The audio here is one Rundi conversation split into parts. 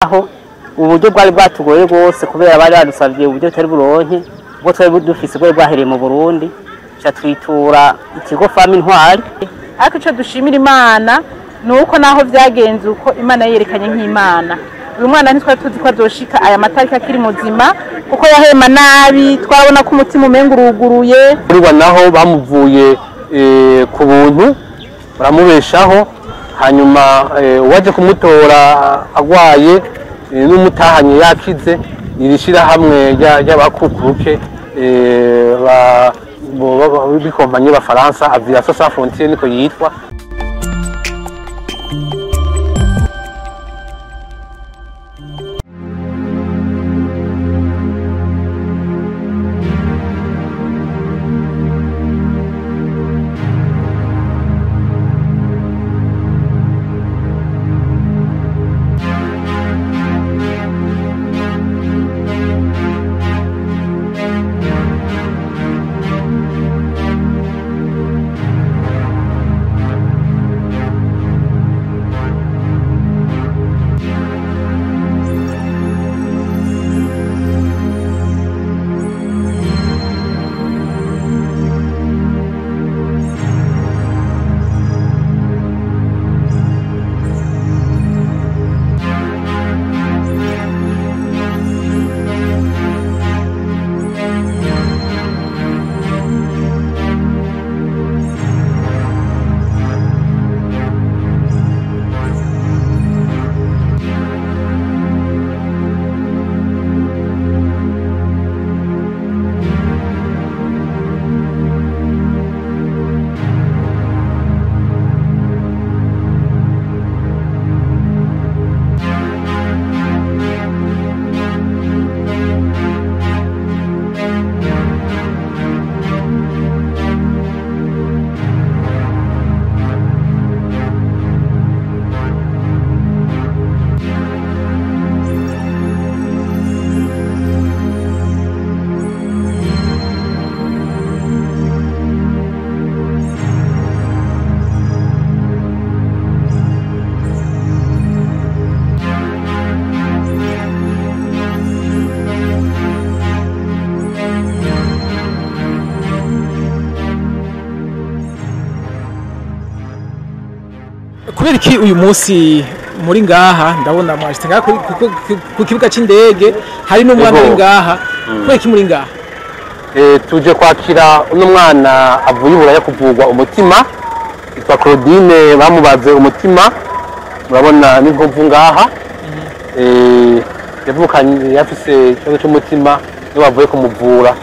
Aho uburyo bwari bwatugoye rwose kubera bari badusabye uburyo tutari buronke, ubwo twari dufise bwari bwahereye mu Burundi, ca twitura ikigo Femme Intwari. Ariko ico dushimira Imana ni uko naho vyagenze uko, Imana yerekanye nk'Imana. Uyu mwana ntitwari tuzi ko azoshika aya matariki akiri muzima, kuko yahema nabi, twarabona ko umutima umenga uruguruye. Kuriwa naho bamuvuye ku buntu, baramubeshaho, hanyuma uwaje kumutora agwaye n'umutahanye yakize, iri hamwe ry'abakukuruke b'ikompanyi y'Abafaransa Aviation Sans Frontières niko yitwa. Kubera iki uyu munsi muri ngaha ndabona mwashitse ngaha ku kibuga c'indege, hari n'umwana uri ngaha, kubera iki muri ngaha? Tuje kwakira uno mwana avuye Iburaya kuvurwa umutima, yitwa Claudine, bamubaze umutima, murabona n'inkovu ngaha. Yavukanye yafise ikibazo c'umutima, niyo bavuye kumuvura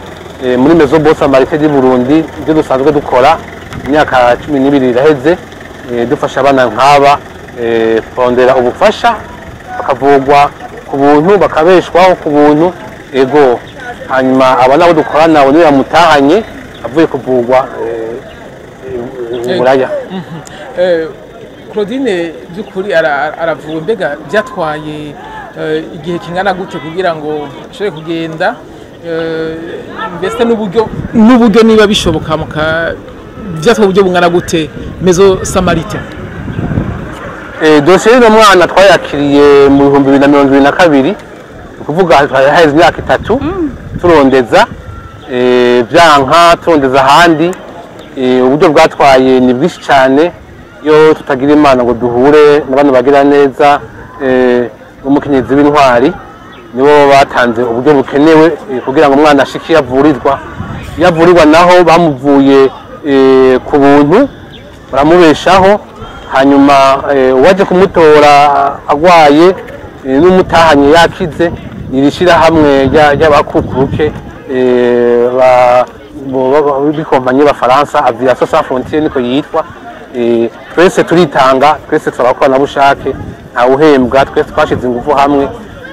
muri Maison Bon Samaritain du Burundi. Ibyo dusanzwe dukora imyaka 12 iraheze, dufasha abana nk'aba kurondera ubufasha, bakavurwa ku buntu, bakabeshwaho ku buntu. Ego, hanyuma aba nabo dukorana niyo yamutahanye avuye kuvurwa Buraya. Claudine by'ukuri aravuwe, mbega byatwaye igihe kingana gute kugira ngo ashobore kugenda, mbese n'uburyo niba bishoboka byatwaye uburyo bungana gute Maison Samaritain? Dosiye y'uno mwana twayakiriye mu 2022, ni ukuvuga haheze imyaka 3 turondeza byanka, turondeza ahandi. Uburyo bwatwaye ni bwinshi cyane, iyo tutagira Imana ngo duhure n'abantu bagira neza umukenyezi w'intwari, nibo batanze uburyo bukenewe kugira ngo umwana ashike iyo avurirwa. Iyo avurirwa naho bamuvuye ku buntu, baramubeshaho, hanyuma uwaje kumutora agwaye n'umutahanye yakize, iri hamwe ry'abakukuruke b'ikompanyi y'Abafaransa Aviation Sans Frontières niko yitwa. Twese turitanga, twese turabakoranabushake, ntawuhembwa, twese twashize ingufu hamwe,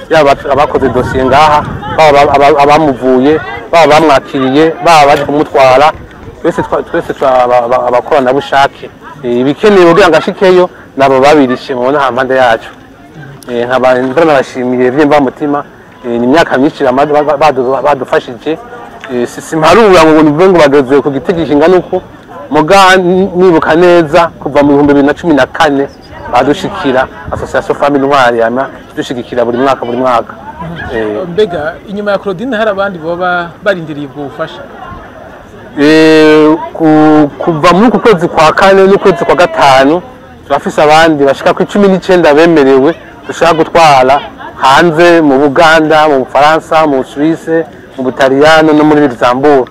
yaba abakoze dosiye ngaha, baba abamuvuye, baba bamwakiriye, baba baje kumutwara, twese abakoranabushake. Ibikenewe kugira ngo ashikeyo nabo babirishe mubona hampande yacu. Nkaba nabashimiye vy'imvamutima, ni imyaka myinshi badufashije. Simparura ngo nivuge ngo bageze ku giti gishingana uko, muga nibuka neza kuva mu 2014 Badushikira Association Femme Intwari yama dushigikira buri mwaka buri mwaka. Mbega inyuma ya Claudine hari abandi baba barindiriye ubwo bufasha? Kuva muri uku kwezi kwa kane n'ukwezi kwa gatanu turafise abandi bashika ku 19 bemerewe dushaka gutwara hanze, mu Buganda, mu Bufaransa, mu Suisse, mu Butaliyano no muri Luxembourg.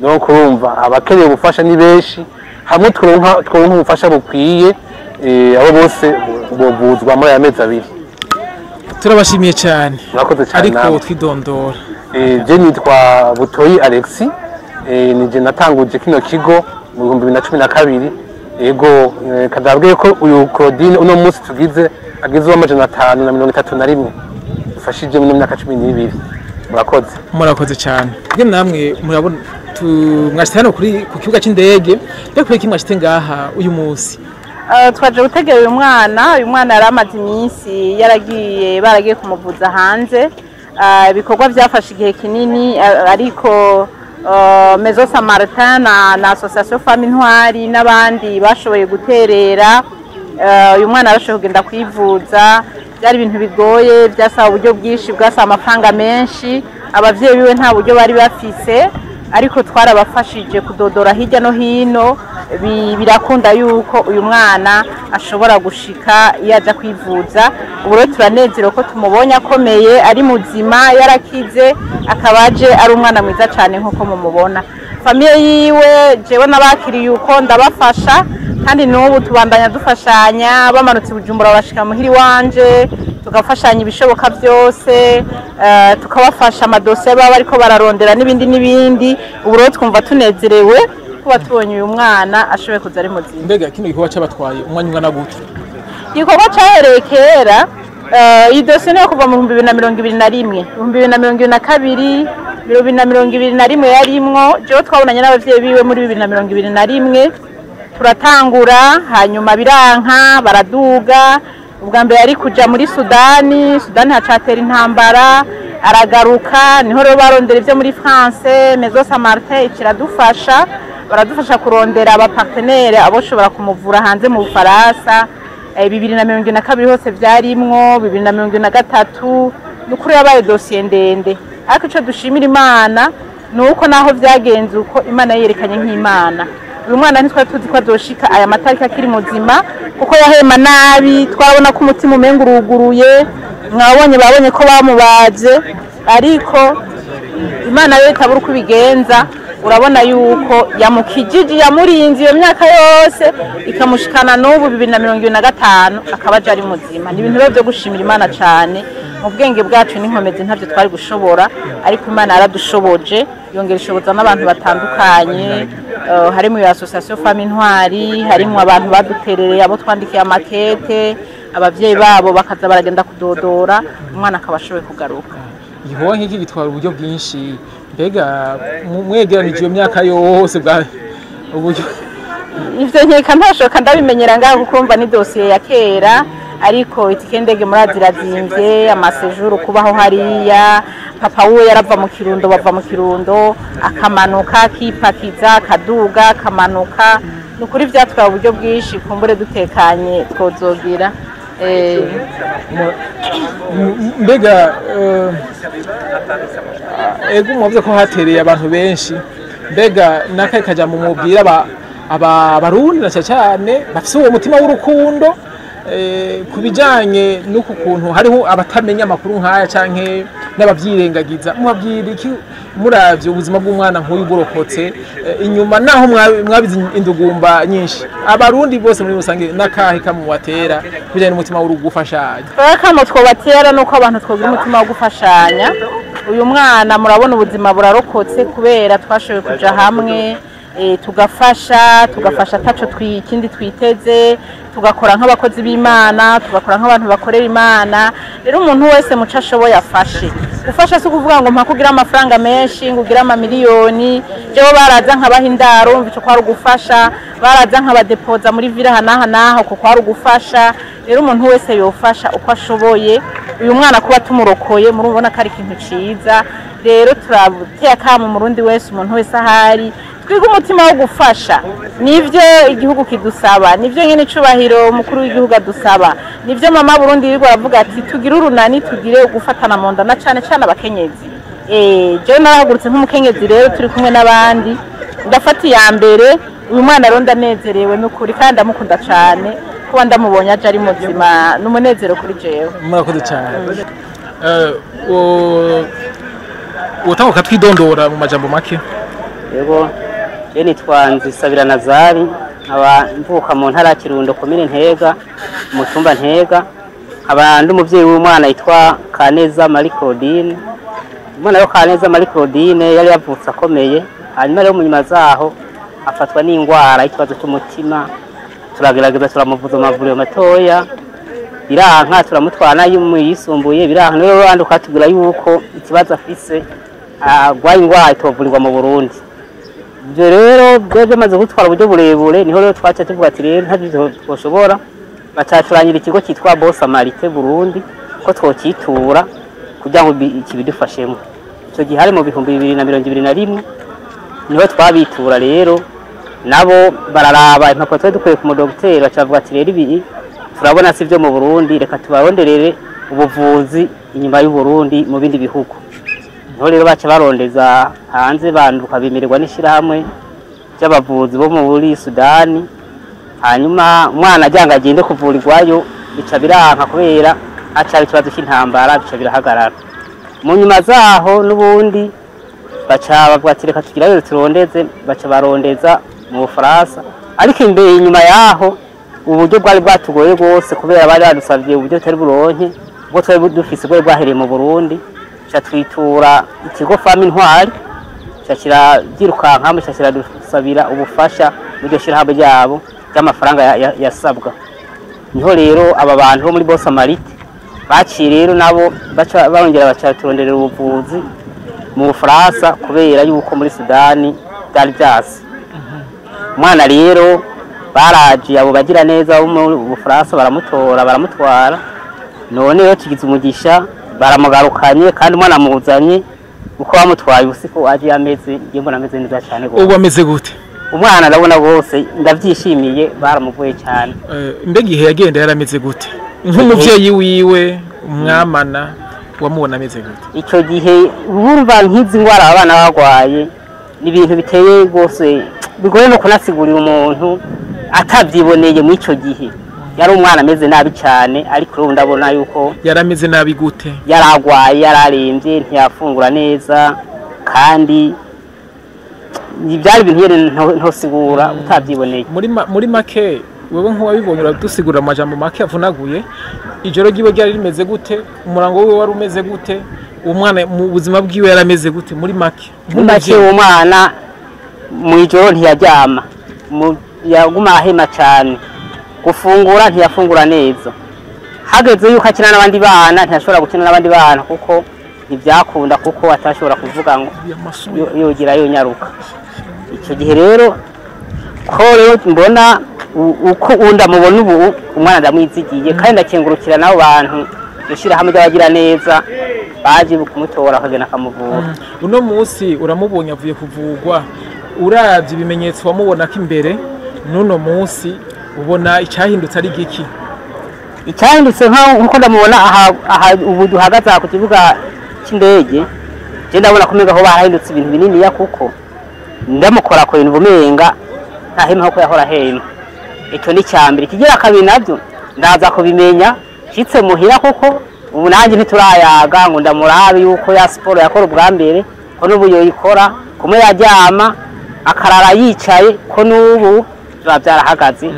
Donc urumva abakeneye ubufasha ni benshi, hamwe tworonka ubufasha bukwiye, abo bose bovuzwa muri aya mezi abiri. Turabashimiye cyane. Murakoze cyane ariko namwe. Twidondora. Je nitwa Butoyi Alexis, nije natanguje kino kigo mu 2012. Ego, kadabwiye ko uyu Claudine uno munsi tugize agize 531 dufashije mu myaka 12. Murakoze. Murakoze cyane. Bwe namwe murabona mwashitse hano kuri ku kibuga c'indege, mbega kubera iki mwashitse ngaha uyu munsi? Twaje gutegera uyu mwana. Uyu mwana yari amaze iminsi yaragiye, baragiye kumuvuza hanze. Ibikorwa byafashe igihe kinini, ariko Maison Samaritain na Association Femme Intwari n'abandi bashoboye guterera. Uyu mwana yarashoboye kugenda kwivuza. Byari ibintu bigoye, byasaba uburyo bwinshi, bwasaba amafaranga menshi. Abavyeyi biwe nta buryo bari bafise, ariko twarabafashije kudodora hirya no hino, birakunda yuko uyu mwana ashobora gushika iyo aja kwivuza. Ubu rero turanezerewe ko tumubonye akomeye, ari muzima, yarakize, akaba aje ari umwana mwiza cyane nk'uko mumubona. Famille yiwe jewe n'abakiriye uko ndabafasha, kandi n'ubu tubandanya dufashanya. Bamanutse i Bujumbura bashika muhiri wanje, tugafashanya ibishoboka byose, tukabafasha amadosiye baba bariko bararondera n'ibindi n'ibindi. Ubu rero twumva tunezerewe kuba tubonye uyu mwana ashoboye kuza ari muzima. Mbega kino gikorwa c'abatwaye umwanya ungana gute? Igikorwa cyahereye kera. Iyi dosiye niyo kuva mu 2021, 2022, 2021 yarimwo. Jewe twabonanye n'abavyeyi biwe muri 2021, turatangura, hanyuma biranka, baraduga. Ubwa mbere yari kuja muri Sudani, Sudani hacatera intambara, aragaruka. Niho rero barondera ivyo muri France. Maison Samaritain ikiradufasha, baradufasha kurondera abapartenaire aboshobora kumuvura hanze mu Bufaransa. 2022 hose vyarimwo, 2023. Nukuri yabaye dosiye ndende, ariko ico dushimira Imana ni uko naho vyagenze uko, Imana yerekanye nk'Imana. Uyu mwana ntitwari tuzi ko azoshika aya matariki akiri muzima, kuko yahema nabi, twarabona ko umutima umenga uruguruye. Mwabonye, babonye ko bamubaze, ariko Imana yo itabura uko ibigenza. Urabona yuko yamukijije, yamurinze iyo myaka yose, ikamushikana n'ubu 2025, akaba aje ari muzima. Ni ibintu rero byo gushimira Imana cyane. Mu bwenge bwacu n'inkomezi ntabyo twari gushobora, ariko Imana yaradushoboje, yongera ishoboza n'abantu batandukanye, harimo iyo Association Femme Intwari, harimo abantu baduterereye, abo twandikiye amakete, abavyeyi babo bakaza baragenda kudodora, umwana akaba ashoboye kugaruka. Igikorwa nk'iki gitwara uburyo bwinshi. Mbega mwegeranije iyo myaka yose bwa uburyo? Ivyo nkeka ntashoka ndabimenyera ngaho, kuko urumva ni dosiye ya kera. Ariko itike y'indege murazi irazimvye, amasejuru kubaho hariya. Papa wiwe yarava mu Kirundo, bava mu Kirundo, akamanuka, akipakiza, akaduga, akamanuka. Ni ukuri vyatwaye uburyo bwinshi. Kumbure dutekanye twozogira. Mbega ego mwavuze ko hatereye abantu benshi, mbega n'akahe kajambo mubwira aba Barundi na cyane cyane bafise uwo mutima w'urukundo, ku bijanye n'uku kuntu hariho abatamenya amakuru nk'aya canke n'abavyirengagiza? Mubabwira iki muravye ubuzima bw'umwana nk'uyu burokotse, inyuma naho mwabize indugumba nyinshi? Abarundi bose muri rusange, n'akahe kamubatera kubijanye n'umutima w'urugufashanya? Akamo twobatera nuko abantu twogira umutima wo gufashanya. Uyu mwana murabona ubuzima burarokotse kubera twashoboye kuja hamwe, tugafasha, tugafasha ataco ikindi twiteze, tugakora nk'abakozi b'Imana, tugakora nk'abantu bakorera Imana. Rero umuntu wese muco ashoboye afashe. Gufasha si ukuvuga ngo mpaka ugire amafaranga menshi, ngo ugire amamiliyoni. Jewe baraza nkabaha indaro, umva ico kwari ugufasha. Baraza nkabadepoza muri villa aha n'aha n'aha, uko kwari ugufasha. Rero umuntu wese yofasha uko ashoboye. Uyu mwana kuba tumurokoye, murubona ko ari ikintu ciza. Rero turateye akamo Umurundi wese, umuntu wese ahari. Twiga umutima wo gufasha, nivyo igihugu kidusaba, nivyo nyene icubahiro umukuru w'igihugu adusaba, nivyo mama Burundi yirirwa aravuga ati tugire urunani, tugire gufatana mu nda na cane cane abakenyezi. Jewe narahagurutse nk'umukenyezi rero turi kumwe n'abandi, ndafata iya mbere. Uyu mwana rero ndanezerewe n'ukuri kandi ndamukunda cane, kuba ndamubonye aje ari muzima n'umunezero kuri jewe. Murakoze cyane. Utanga ukatwidondora mu majambo make. Yego, je nitwa Nzisabira Nazari, nkaba mvuka mu ntara ya Kirundo, komine Ntega, mu tumba Ntega, nkaba ndi umuvyeyi w'umwana yitwa Kaneza Marie Claudine. Umwana wa Kaneza Marie Claudine yari yavutse akomeye, hanyuma rero mu nyuma zaho afatwa n'ingwara y'ikibazo cy'umutima. Turagerageza turamuvuza mu mavuriro matoya, biranka, turamutwara mu yisumbuye, biranka. Rero abandi ukatubwira yuko ikibazo afise agwaye ingwara itovurirwa mu Burundi. Ibyo rero byari bimaze gutwara uburyo burebure, niho rero twaca tuvuga ati rero ntavyo twoshobora, bacacurangira ikigo cyitwa Bon Samaritain Burundi ko twocitura kugira ngo kibidufashemo. Icyo gihe hari mu 2021, niho twabitura rero, nabo bararaba impapuro twari dukwiye ku mudogiteri, bacavuga ati rero ibi turabona si byo mu Burundi, reka tubaronderere ubuvuzi inyuma y'u Burundi mu bindi bihugu. Niho rero baca barondeza hanze, banduka bemererwa n'ishirahamwe ry'abavuzi bo muri Sudani. Hanyuma umwana ajyanga agende kuvurirwayo, bica biranka kubera haca ikibazo cy'intambara, bica birahagarara. Mu nyuma zaho n'ubundi baca bavuga ati reka tugirayo turondeze, baca barondeza mu Bufaransa. Ariko imbere inyuma yaho uburyo bwari bwatugoye rwose, kubera bari badusavye uburyo tutari buronke, ubwo twari dufise bwari bwahereye mu Burundi. Ca twitura ikigo Fama Intwari, ca kirabyirukankamo, ca kiradusabira ubufasha mu iryo shirahamwe ryabo ry'amafaranga yasabwa. Niho rero aba bantu bo muri Bon Samaritain baciye rero nabo baca barongera baca turonderera ubuvuzi mu Bufaransa, kubera yuko muri Sudani byari byase. Umwana rero baraje abo bagira neza bo mu Bufaransa baramutora baramutwara, none rero tugize umugisha baramugarukanye, kandi umwana amuzanye uko bamutwaye ubusiku aje ameze, ngiye mbona ameze neza cyane gose. Ubu ameze gute? Umwana ndabona rwose ndabyishimiye, baramuvuye cyane. Mbega igihe yagenda yarameze gute? Nk'umuvyeyi wiwe umwamana wamubona ameze gute? Icyo gihe urumva nk'izi ndwara abana barwaye ni ibintu biteye rwose, bigoye no kunasigurira umuntu atabyiboneye. Muri icyo gihe yari umwana ameze nabi cyane, ariko ubu ndabona yuko Yarameze nabi gute? Yaragwaye, yararembye, ntiyafungura neza, kandi byari ibintu nyene ntosigura utabyiboneye. Muri make, wewe nk'uwabibonye uradusigurira amajambo make avunaguye, ijoro ryiwe ryari rimeze gute? Umurango wiwe wari umeze gute? Umwana mu buzima bwiwe yarameze gute muri make? Muri make, uwo mwana mu ijoro ntiyaryama, yaguma ahema cyane. Gufungura ntiyafungura neza, hageze yuko akina n'abandi bana ntiyashobora gukina n'abandi bana kuko ntibyakunda, kuko atashobora kuvuga ngo yogira yonyaruka. Icyo gihe rero ko rero mbona uko ndamubona ubu, umwana ndamwizigiye, kandi ndakengurukira n'abo bantu ishyirahamwe ry'abagira neza baje kumutora akagenda akamuvura. Uno munsi uramubonye avuye kuvugwa, uravye ibimenyetso wamubona ko imbere n'uno munsi, ubona icyahindutse ari giki? Icyahindutse nkuko ndamubona aha ubu duhagaze aha ku kibuga cy'indege, je ndabona ko umenga aho barahindutse ibintu bininiya, kuko ndamukora ku bintu umenga ntahema nkuko yahora ahema. Icyo ni icya mbere. Ikigira kabiri nabyo ndaza kubimenya nshitse muhira, kuko ubu nanjye ntiturayaga ngo ndamurabe yuko ya siporo yakora ubwa mbere ko n'ubu yoyikora, kumwe yaryama akarara yicaye ko n'ubu biba byarahagaze.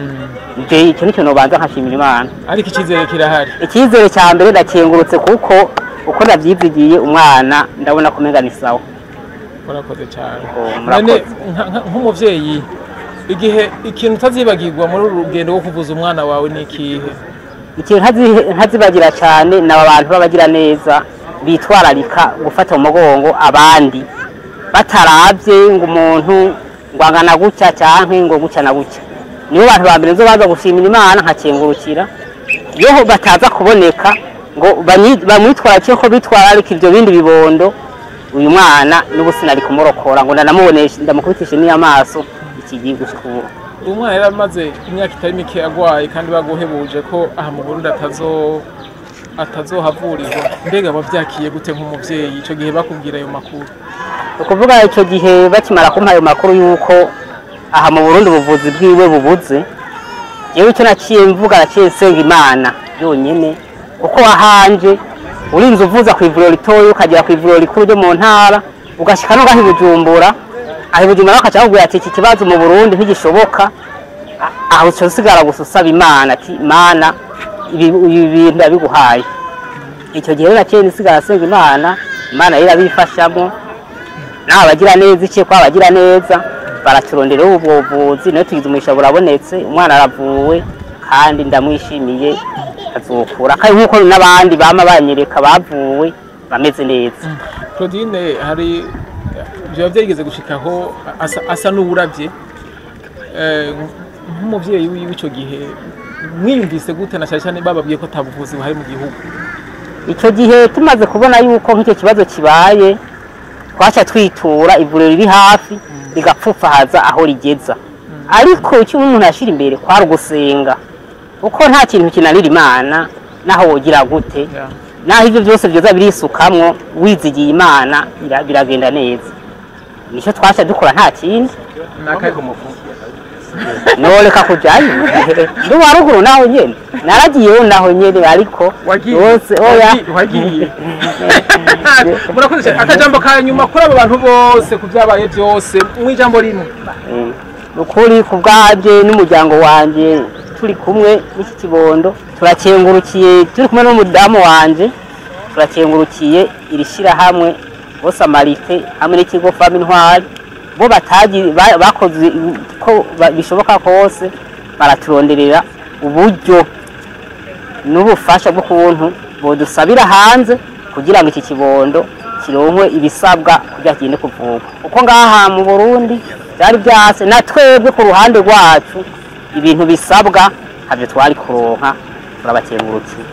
Ivyo icyo nicyo nobanza nkashimira Imana. Ariko icyizere kirahari? Icyizere cya mbere ndakengurutse, kuko uko ndavyizigiye umwana ndabona ko umenga ni sawa. Murakoze cyane. Oh, murakoze. None nk'umuvyeyi, igihe ikintu utazibagirwa muri uru rugendo rwo kuvuza umwana wawe ni ikihe? Ikintu ntazibagira cyane ni aba bantu b'abagira neza bitwararika gufata mu mugongo abandi, bataravye ngo umuntu ngo angana gutya canke ngo gutya na gutya. Nibo bantu ba mbere nzobanza gushimira Imana nkakengurukira, iyo bataza kuboneka ngo bamwitwararike ko bitwararika ivyo bindi bibondo. Uyu mwana n'ubu sinari kumurokora ngo ndanamuboneshe, ndamukubitishe n'amaso iki gihe gushika ubu. Umwana yari amaze imyaka itari mike agwaye, kandi baguhebuje ko aha mu Burundi atazohavurirwa. Mbega wavyakiye gute nk'umuvyeyi ico gihe bakubwira ayo makuru? Ukuvuga icyo gihe bakimara kumpa ayo makuru yuko aha mu Burundi ubuvuzi bwiwe bubuze, yewe icyo naciye mvuga, naciye nsenga Imana yonyene, kuko wahanje urinze uvuza ku ivuriro ritoya, ukagera ku ivuriro rikuru ryo mu ntara, ugashika no ngaho i Bujumbura. Aho i Bujumbura bakaca bakubwira ati iki kibazo mu Burundi ntigishoboka. Aho uca usigara gusa usaba Imana ati Imana, ibi bintu ndabiguhaye. Icyo gihe rero naciye nsigara nsenga Imana, Imana rero irabifashamo, n'abagira neza iki kwa abagira neza baraturondera ubwo buvuzi, nayo tugize umugisha burabonetse, umwana aravuwe kandi ndamwishimiye, azokura kandi nk'uko n'abandi bama banyereka bavuwe bameze neza. Claudine, hari biba byarigeze gushikaho asa n'uwuravye, nk'umuvyeyi wiwe ico gihe mwiyumvise gute, na cyane cyane bababwiye ko atabuvuzi buhari mu gihugu? Icyo gihe tumaze kubona yuko nk'icyo kibazo kibaye, twaca twitura ivuriro riri hafi rigapfupfahaza aho rigeza, ariko icyo umuntu yashira imbere kwari ugusenga, kuko nta kintu kinanira Imana, naho wogira gute, naho ibyo byose byoza birisukamwo, wizigiye Imana biragenda neza. Nicyo twaca dukora, nta kindi. Noreka kujayo ndi wa ruguru, naho nyene naragiyeyo, naho nyene ariko yose oya. Wagiye. Murakoze cyane. Akajambo ka nyuma kuri abo bantu bose ku byabaye byose mu ijambo rimwe? Ukuri ku bwanje n'umuryango wanje turi kumwe n'iki kibondo, turakengurukiye, turi kumwe n'umudamu wanje, turakengurukiye iri shyirahamwe Bosamarite hamwe n'ikigo Femme Intwari, bo batagi bakoze ko bishoboka kose baraturonderera uburyo n'ubufasha bw'ukuntu bodusabira hanze kugira ngo iki kibondo kironkwe ibisabwa kugira kigende kuvurwa, kuko ngaha mu Burundi byari byase, na twebwe ku ruhande rwacu ibintu bisabwa ntabyo twari kuronka. Turabakengurukiye.